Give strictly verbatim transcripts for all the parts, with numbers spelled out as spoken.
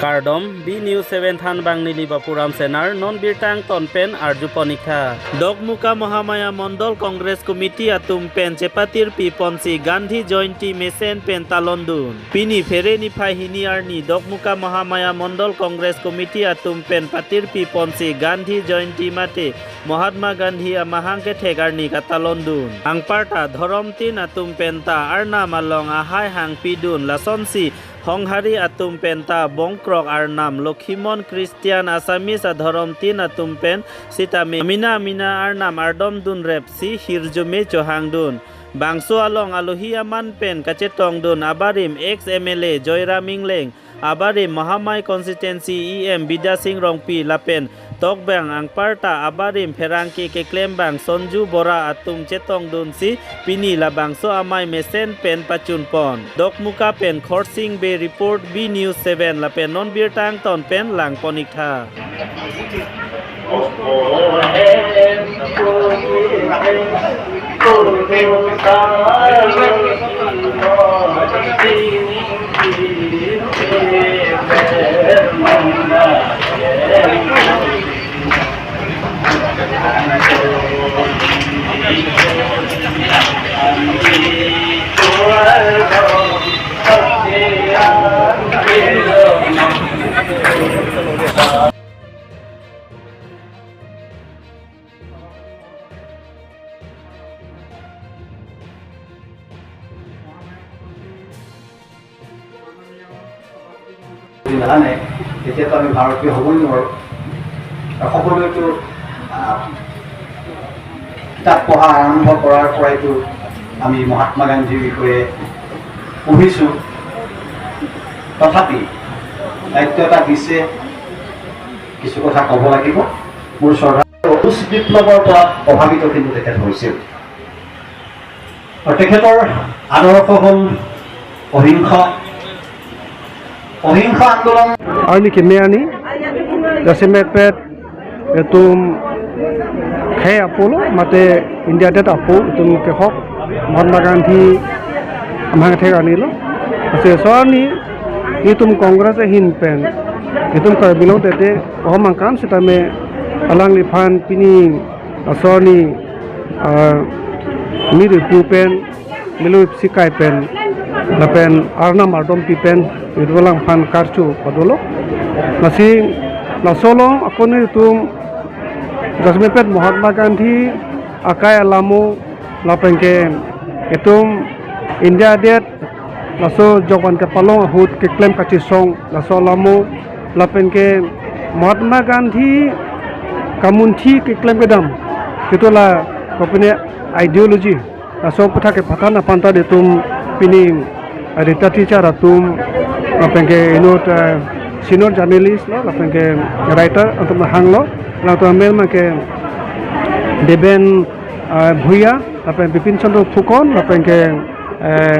Kardom, B News seven thanbang neli Bapuram Senar, non birta angton pen arjupon-iktha. Dokmoka Mahamaya Mondol Congress Committee atum pen chepatirpi ponsi Gandhi Jayanti mesen pen talondun. Pini Phere niphai hini arni Dokmoka Mahamaya Mondol Congress Committee atum pen patirpi ponsi Gandhi Jayanti mate Mahatma Gandhi amahang kethek arni katalondun. Anparta dhorom tin atum penta Arnam along ahai hangpidun, lasonsi Honghari atum penta Bongkrok Arnam, Lokhimon Christian Assamese adhorom tin atum pen sitame amena amena Arnam ardomdunrepsi hirjume chohangdun. Bangso along alohi aman pen kachetongdun abarim ex M L A Joyram Engleng, abarim Mahamaya constituency E M Bidya Sing Rongpi lapen tokbang anparta abarim pherangke keklembang Sonju Bora atum chetongdunsi pini labangso amei mesen pen pachunpon. Dokmoka pen Khorsing Bey report, B News seven, lapen non birta angton pen langpon-iktha. যদি নাজানে, তেতিয়াতো আমি ভাৰতীয় হ'বই নোৱাৰোঁ। আৰু সকলোৱেতো, আহ, কিতাপ পঢ়া আৰম্ভ কৰাৰ পৰাইতো আমি মহাত্মা গান্ধীৰ বিষয়ে পঢ়িছোঁ। তথাপি দায়িত্ব এটা দিছে, কিছু কথা ক'ব লাগিব। মোৰ শ্ৰদ্ধা, ৰুছ বিপ্লৱৰ পৰা প্ৰভাৱিত কিন্তু তেখেত হৈছিল। আৰু তেখেতৰ আদৰ্শ হ'ল অহিংসা, অহিংসা আন্দোলন। Arni keme arni, jasemetpet itum khei apotlo, mate India adet apot itum kehok Mahatma Gandhi amahang kethek arni lo. Lasi laso arni itum Congress ahin pen, itum Karbi Anglong tete ohom angkan sitame alangliphan pini laso arni, ah, miri pu pen, melu ipsi kai pen, lapen Arnam ardompi pen, itum alangphan karcho padolo. Lasi laso along akon itum jasemetpet Mahatma Gandhi akai alamo, lapen ke itum India adet laso jokvan kepalong ahut keklem kachesong laso alamo, lapen ke Mahatma Gandhi kamunthi keklem kedam, itum la kopine ideology, laso aputhak kepathan aphan ta itum pini, eh, Rita Teacher atum, lapen ke inut, eh, senior journalist lo, lapen ke writer atum hanglo, latum amen ma ke Deben, eh, Bhuya, lapen Bipin Chandra Phukan, lapen ke, eh,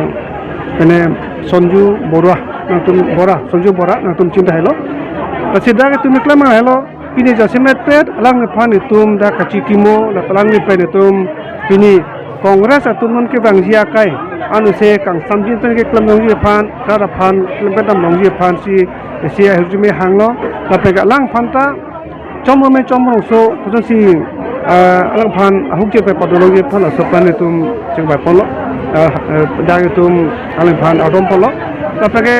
pine Sonju Bora, nangtum Bora, Sonju Bora, nangtum chinta helo. Lasi dak itum keklem helo, pini jasemetpet alangliphan itum dak kachikimo, lapen alangliphan itum pini Congress atum non kevangji akai, anose kangsamjin pen keklem longji aphan, rat aphan klem kedam longji aphansi, isi ahirjume hanglo, lapen ke alangphan ta chomrong me chomrongso, kosonsi, ah, alangphan ahokche pen padolongji aphan laso aphan itum chingvai ponlo, ah, eh, dak itum alangphan ardom ponlo. Lapen ke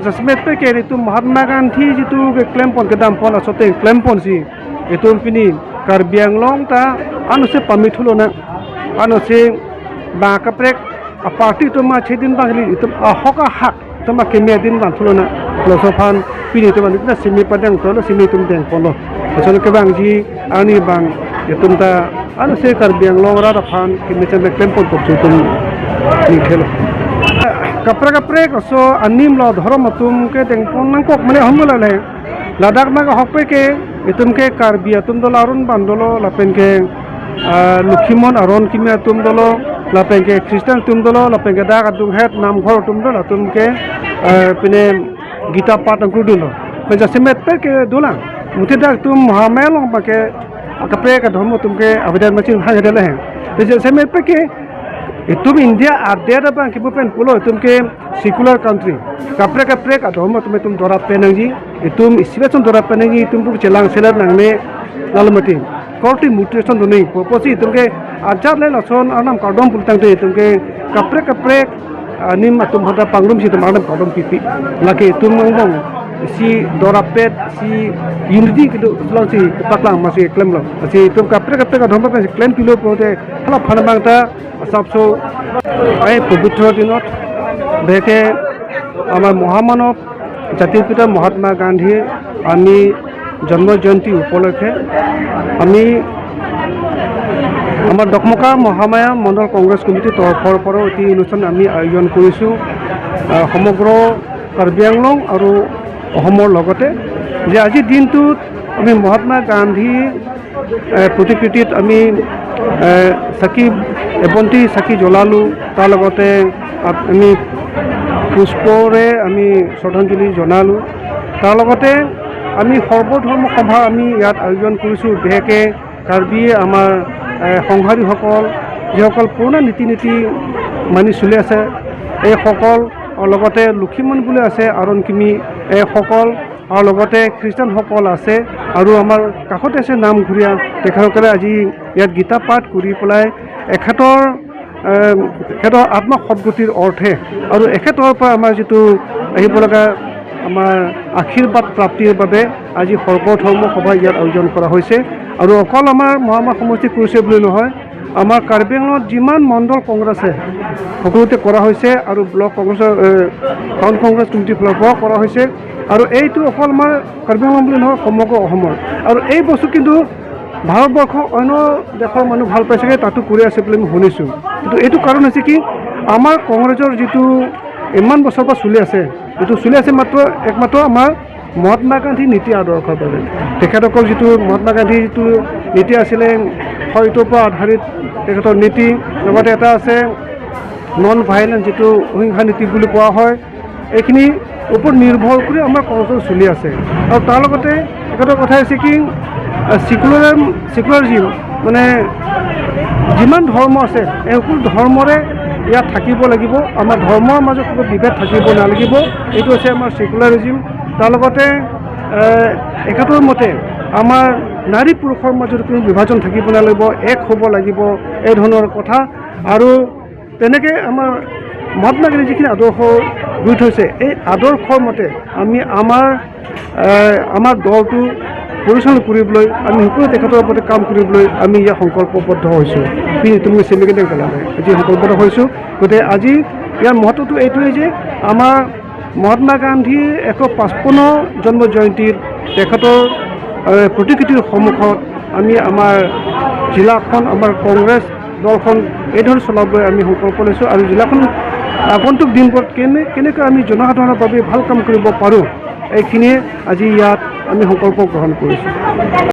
jasemetpet ke itum Mahatma Gandhi jitu keklem pon kedam pon, laso te klem ponsi itum pini Karbi Anglong ta anose pame thulo nang, anose bang kaprek aparty atum ma chedin bang kali, itum ahok ahak atum ma keme din bang thulo nang, laso aphan pini itum na simi padang thulo, simi itum deng ponlo. Laso kevangji arni bang itum ta anose Karbi Anglong rat aphan keme cheme klem pon kok itum ning thelo. Kaprek kaprek laso anim lo dhorom atum ke deng pon nangkok mane hom la le. Ladak ma ahokpet ke itum ke Karbi atum dolo, Aron bang dolo, lapen ke, ah, Lokhimon Aron kimi atum dolo, lapen ke Christian atum dolo, lapen ke dak adung het Namghor atum dolo, atum ke, eh, pine Gita Path angkru dunlo. Pen jasemetpet ke dolang. Muthe dak itum Mahamaya along abang ke kaprek adhorom atum ke avedetma chinghang dele he. Pen jasemetpet ke itum India adet abang kipu pen pulo itum ke secular country. Kaprek kaprek adhorom atum itum dora pen nangji. Itum isi ason dorap pen nangji itum pu chelang selet nangne, lalu mati korte motivation do nangji. Purpose itum ke ajat le lason arnam kardom pulotangte itum ke kaprek kaprek anim atum hota pangrum si itum arnam kardom pipi. Lake itum angbong isi dorap pet, isi unity kedo, lason si paklang masi klemlo. Lasi itum kaprek kaprek adhom pen si klempilo pulote hala aphan abang ta asapso, এই পবিত্ৰ দিনত বিশেষকৈ আমাৰ মহামানৱ জাতিৰ পিতা মহাত্মা গান্ধীৰ আমি জন্ম জয়ন্তী উপলক্ষে আমি আমাৰ ডকমকা মহামায়া মণ্ডল কংগ্ৰেছ কমিটিৰ তৰফৰ পৰাও এটি অনুষ্ঠান আমি আয়োজন কৰিছোঁ। আহ, সমগ্ৰ কাৰ্বি আংলং আৰু অসমৰ লগতে যে আজিৰ দিনটোত আমি মহাত্মা গান্ধী এ, প্ৰতিকৃতিত আমি, এ, চাকি, এবন্তি চাকি জ্বলালোঁ। তাৰ লগতে আপ-, আমি পুষ্পৰে আমি শ্ৰদ্ধাঞ্জলি জনালোঁ। তাৰ লগতে আমি সৰ্বধৰ্ম সভা আমি ইয়াত আয়োজন কৰিছোঁ। বিশেষকৈ কাৰ্বি আমাৰ, এ, সংঘাৰীসকল, যিসকল পুৰণা ৰীতি নীতি মানি চলি আছে, এইসকল, আৰু লগতে লক্ষীমন বুলি আছে, আৰণ কিমি, এইসকল আৰু লগতে খ্ৰীষ্টানসকল আছে আৰু আমাৰ কাষতে আছে নামঘৰীয়া, তেখেতসকলে আজি ইয়াত গীতা পাঠ কৰি পেলাই এখেতৰ, এম, তেখেতৰ আত্মা সদগতিৰ অৰ্থে আৰু এখেতৰ পৰা আমাৰ যিটো আহিব লগা আমাৰ আশীৰ্বাদ প্ৰাপ্তিৰ বাবে আজি সৰ্বধৰ্ম সভা ইয়াত আয়োজন কৰা হৈছে। আৰু অকল আমাৰ মহামায়া সমষ্টিত কৰিছে বুলি নহয়, আমাৰ কাৰ্বি আংলঙত যিমান মণ্ডল কংগ্ৰেছ আছে, সকলোতে কৰা হৈছে আৰু ব্লক কংগ্ৰেছৰ, এ, টাউন কংগ্ৰেছ কমিটিৰ ফালৰ পৰাও কৰা হৈছে। আৰু এইটো অকল আমাৰ কাৰ্বি আংলং বুলি নহয়, সমগ্ৰ অসমৰ। আৰু এই বস্তু কিন্তু ভাৰতবৰ্ষৰ অন্য দেশৰ মানুহ ভাল পাইছেগৈ, তাতো কৰি আছে বুলি আমি শুনিছোঁ। কিন্তু এইটো কাৰণ হৈছে কি, আমাৰ কংগ্ৰেছৰ যিটো ইমান বছৰৰ পৰা চলি আছে, এইটো চলি আছে মাত্ৰ একমাত্ৰ আমাৰ মহাত্মা গান্ধী নীতি আদৰ্শৰ বাবে। তেখেতসকল যিটো মহাত্মা গান্ধীৰ যিটো নীতি আছিলে, সত্যৰ পৰা আধাৰিত তেখেতৰ নীতি, লগতে এটা আছে নন ভাইলেন্স, যিটো অহিংসা নীতি বুলি কোৱা হয়, এইখিনি ওপৰত নিৰ্ভৰ কৰি আমাৰ কংগ্ৰেছ চলি আছে। আৰু তাৰ লগতে এটা কথা হৈছে কি, আহ, ছেকুলাৰ, ছেকুলাৰিজিম, মানে যিমান ধৰ্ম আছে, এই সকলো ধৰ্মৰে ইয়াত থাকিব লাগিব। আমাৰ ধৰ্মৰ মাজত কোনো বিভেদ থাকিব নালাগিব। এইটো হৈছে আমাৰ ছেকুলাৰিজিম। তাৰ লগতে, এ, এখেতৰ মতে আমাৰ নাৰী পুৰুষৰ মাজত কোনো বিভাজন থাকিব নালাগিব, এক হ'ব লাগিব, এই ধৰণৰ কথা। আৰু তেনেকে আমাৰ মহাত্মা গান্ধীয়ে যিখিনি আদৰ্শ গঢ়ি থৈছে, এই আদৰ্শৰ মতে আমি আমাৰ, এ, আমাৰ দলটো পৰিচালনা কৰিবলৈ আমি সকলোৱে তেখেতৰ মতে কাম কৰিবলৈ আমি ইয়াত সংকল্পবদ্ধ হৈছোঁ। পি তুমি চেমিকেণ্ডেক্ট পেলালে আজি সংকল্পবদ্ধ হৈছোঁ। গতিকে আজি ইয়াৰ মহত্বটো এইটোৱেই যে আমাৰ মহাত্মা গান্ধীৰ এশ পঁচপন্ন জন্ম জয়ন্তীত তেখেতৰ, এ, প্ৰতিকৃতিৰ সন্মুখত আমি আমাৰ জিলাখন, আমাৰ কংগ্ৰেছ দলখন এইদৰে চলাবলৈ আমি সংকল্প লৈছোঁ আৰু জিলাখন আগন্তুক দিনবোৰত কেনে-, কেনেকৈ আমি জনসাধাৰণৰ বাবে ভাল কাম কৰিব পাৰোঁ, এইখিনিয়ে আজি ইয়াত আমি সংকল্প গ্ৰহণ কৰিছোঁ।